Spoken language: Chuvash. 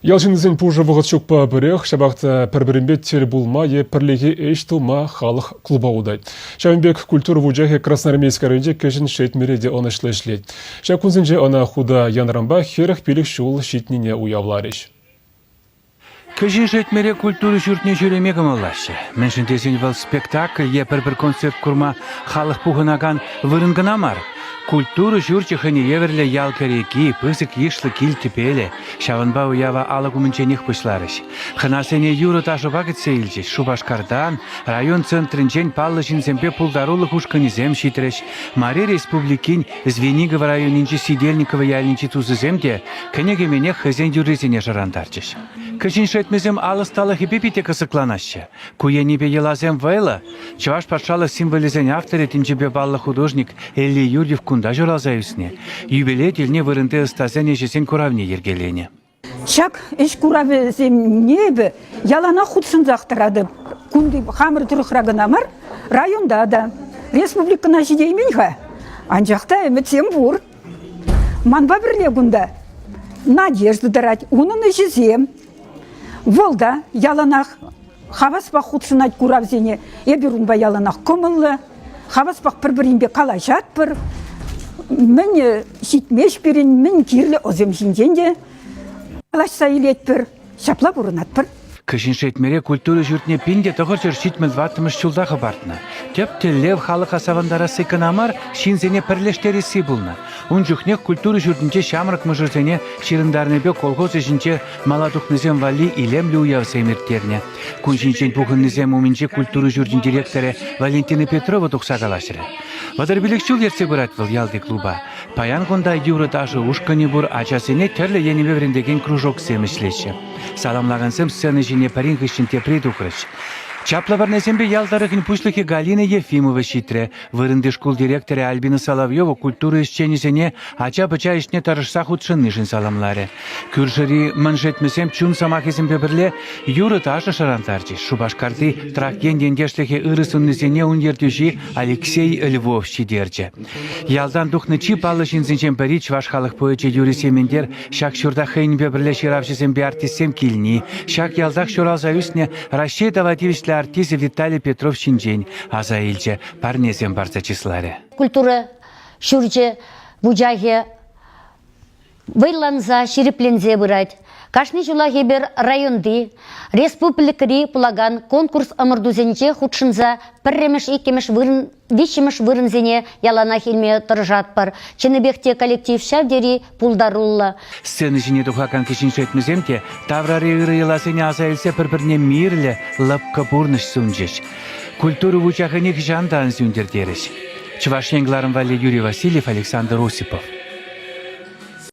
Ял ҫыннисен пушӑ вӑхӑт ҫукпа пӗрех, ҫапах та пӗр-пӗринпе тӗл пулма е пӗрлехи ӗҫ тума халӑх клуба утать. Ҫавӑн пек культура вучахӗ Красноармейски районӗнчи Кӗҫӗн Шетмӗре те ӑнӑҫлӑ ӗҫлет. Ҫак кунсенче ӑна хута янӑранпа 45 ҫул ҫитнине уявларӗҫ. Кӗҫӗн Шетмӗре культура ҫуртне ҫӳреме кӑмӑллаҫҫӗ. Мӗншӗн тесен вӑл спектакль е пӗр-пӗр концерт курма халӑх пухӑнакан вырӑн кӑна мар. Культура ҫурчӗ хӑйне евӗрлӗ ял кӗреки, пысӑк йышлӑ кил тӗпелӗ. Ҫавӑнпа уява алӑк умӗнченех пуҫларӗҫ. Хӑнасене юрӑ-ташӑпа кӗтсе илчӗҫ. Шупашкартан, район центрӗнчен паллӑ ҫынсемпе пултарулӑх ушкӑнӗсем ҫитрӗҫ. Мари Республикин Звенигово районӗнчи Сидельниково ялӗнчи тусӗсем те кӗнекеменех хӑйсен юррисене шӑрантарчӗҫ. Кӗҫӗн Шетмӗсем ал ӑсталӑхӗпе питӗ кӑсӑкланаҫҫӗ. Ку енӗпе йӑласем вӑйлӑ. Чӑваш патшалӑх символӗсен авторӗ тӗнчипе паллӑ художник Элли Юрьев кунта ҫуралса ӳснӗ. Юбилей тӗлне вырӑнти ӑстасен ӗҫӗсен куравне йӗркеленӗ. Ҫак ӗҫ куравӗсене эпӗ яланах хутшӑнсах тӑратӑп. Кунти хамӑр тӑрӑхра кӑна мар, районта та. Республикӑна ҫитеймен-ха, анчах та ӗмӗтсем пур. Манпа пӗрле кунта Надежда тӑрать, унӑн ӗҫӗсем. Вӑл та яланах хаваспах хутшӑнать куравсене. Эпир унпа яланах кӑмӑллӑ, хаваспах пӗр-пӗринпе калаҫатпӑр. Мӗн ҫитмест пирӗн, мӗн кирлӗ ӑсем ҫинчен те калаҫса илетпӗр. Ҫапла пурӑнатпӑр. Кӗҫӗн Шетмӗре культура ҫуртне 1974 ҫулта хӑпартнӑ. Тӗп тӗллев халӑха савӑнтарасси кӑна мар, ҫынсене пӗрлештересси пулнӑ. Ун чухнех культура ҫуртӗнче ҫамрӑк мӑшӑрсене ҫырӑнтарнипе колхоз ӗҫӗнче мала тухнисем валли илемлӗ уявсем ирттернӗ. Кун ҫинчен пухӑннисем умӗнче культура ҫурчӗн директорӗ Валентина Петрова тухса калаҫрӗ. 35 ҫул ертсе пырать вӑл ялти клуба. Паян кунта юрӑ-ташӑ ушкӑнӗ пур, ачасене тӗрлӗ енӗпе вӗрентекен кружоксем ӗҫлеҫҫӗ. Саламлакансем сцена ҫине пӗрин хыҫҫӑн тепри тухрӗҫ. Чаплӑ парнесемпе ял тӑрӑхӗн пуҫлӑхӗ Галина Ефимова ҫитрӗ. Вырӑнти шкул директорӗ Альбина Соловьева культура ӗҫченӗсене ача-пӑча ӗҫне тӑрӑшса хутшӑннишӗн саламларӗ. Кӳршӗри Мӑн Шетмӗсем чун сӑмахӗсемпе пӗрле юрӑ-ташӑ шӑрантарчӗҫ. Шупашкарти Трак ен ентешлӗхӗ ырӑ суннисене ун ертӳҫи Алексей Львов ҫитерчӗ. Ялтан тухнӑ чи паллӑ ҫынсенчен пӗри чӑваш халӑх поэчӗ Юрий Сементер ҫак ҫурта хӑйӗнпе пӗрле ҫыравҫӑсемпе артистсем килни, ҫак ялтах ҫуралса ӳснӗ Раҫҫей тава тивӗҫлӗ артисчӗ Виталий Петров ҫинчен аса илчӗ, парнесем парса чысларӗ. Культура ҫурчӗ вучахӗ вӑйланса, ҫирӗпленсе пырать. Кашни ҫулах эпир районти, республикӑри пулакан конкурс-ӑмӑртусенче хутшӑнса пӗрремӗш, иккӗмӗш вырӑн, виҫҫӗмӗш вырӑнсене яланах илме тӑрӑшатпӑр. Чӑннипех те коллектив ҫав тери пултаруллӑ. Сцена ҫине тухакан кӗҫӗн шетмӗсем те таврари ырӑ йӑласене аса илсе пӗр-пӗрне мирлӗ, лӑпкӑ пурнӑҫ сунчӗҫ. Культура вучахӗ нихӑҫан та ан сӳнтӗр терӗҫ. Чӑваш Ен кӑларӑм валли Юрий Васильев, Александр Осипов.